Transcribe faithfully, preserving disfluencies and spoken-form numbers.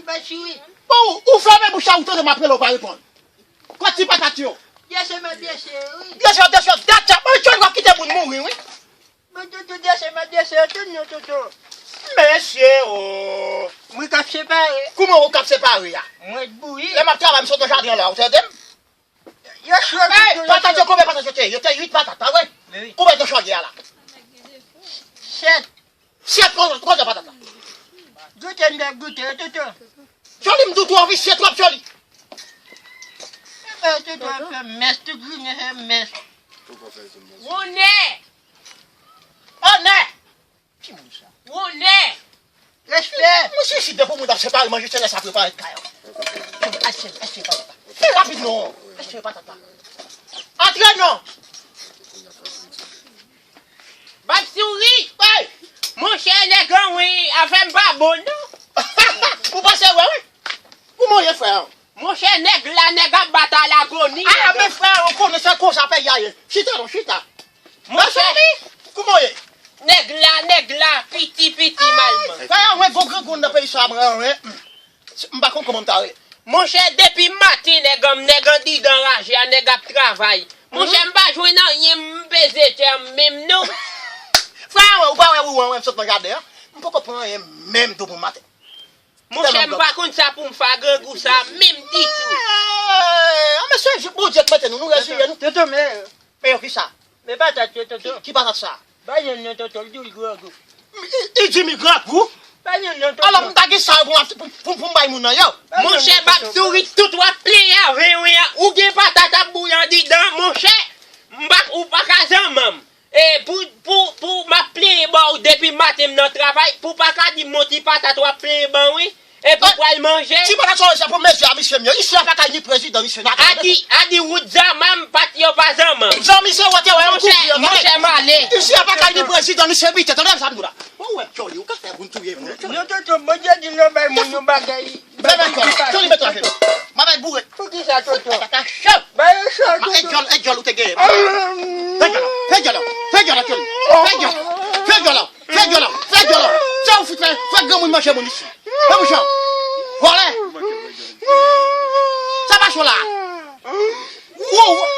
Pati wi. Bon, ou, ou fèmen bouch la, ou tande m ap rele, ou pa reponn. Kot ti patat yo? Dechè, mwen dechè, wi. Dechè, dechè, dechè, mwen jwenn w ap kite moun mouri, wi. Mwen tonton dechè, mwen dechè, tout non tonton. Mesye, o. Mwen k ap separe. Kouman ou k ap separe a? Mwen bouyi. Lè m ap travay, m sot nan jaden an la, ou tande m? Yo cho, hey, tonton, yo patat yo, cho. Konbyen patat yo te ye? Yo te uit patat, pa vre? Wi. Konbyen te chòlye a la? Sèt. Sèt, konbyen, konbyen patat la? Goute, m te goute, tonton. Chòlye, m di w twò visye, twòp chòlye. E, tonton, fè mès, tout jounen fè mès. Wonnè! Onè! Ki moun sa? Wonnè! Respè! Mwen sezi depi moun ap separe manje, se lè sa prepare kay la. Achte, achte patat la. Fè rapid non! Achte patat la. Antre non! Bab Souri! Hey! Monchè, nèg an wi, afè m pa bon non. Ou panse wè wi? Kouman w ye frè? Monchè, nèg la, nèg ap bat alagoni. Ah, men frè, ou konnen se konsa peyi a ye. Chita non, chita. Monchè, kouman w ye? Nèg la, nèg la, piti, piti, malman. Frè, mwen gon grangoun nan peyi sa, mwen, mwen. M pa konn kòman m ta rele. Monchè, depi maten, nèg an, nèg andidan raje a, nèg ap travay. Monchè, m pa jwenn anyen, m peze tè m menm non. Frè, ou pa wè, ou wè, m sot nan jaden an. M poko pran anyen menm tou pou maten. Monchè, m pa konn sa pou m fè a grangou sa menm ditou. Eh, mesye, Bondye k mete nou, nou reziye nou. Tonton, men. Men yo ki sa? Men patat yo, tonton. Ki, ki patat sa? Bay yonn non, tonton, l di l grangou. Li, li di m li grangou? Bay yonn non, tonton. Alò, m ta gen sa yo pou, pou, pou, pou m bay moun nan yo. Monchè, Bab Souri, tout w ap plenyen avè mwen an. Ou gen patat ap bouyi andidan, monchè. M pa, ou pa ka zanman m. E pou, pou, pou m ap plenyen ba w depi maten m nan travay, pou w pa ka di m yon ti patat w ap plenyen ban wi, epi w pral manje. Ti patat sa w sa pou mezi a misye m yo. Isi a pa kay ni prezidan ni senatè. A di, a di wout zanman m, pat yo pa zanman m. Zanmi se wote wè yon kou di yo. Monchè, m ale. Isi a pa kay ni prezidan ni senatè. Tande sa m di w la. Ou wè Joli, ou ka fè moun touye moun. Non, tonton, Bondye di nou bay moun yon bagay. Fè men kò. Joli mete ajenou. M a bay boure. Poukisa, tonton? Papa cho. Bay yo cho, tonton. E djòl, e djòl ou te genyen. Fè djòl la, fè djòl la, fè djòl la, Joli. Fè djòl la, fè djòl la, fè djòl la, fè djòl la. Sa ou fout fè, fè granmoun manje moun isi. Fè bouch an. Vòlè. Sa pa cho la. Wow.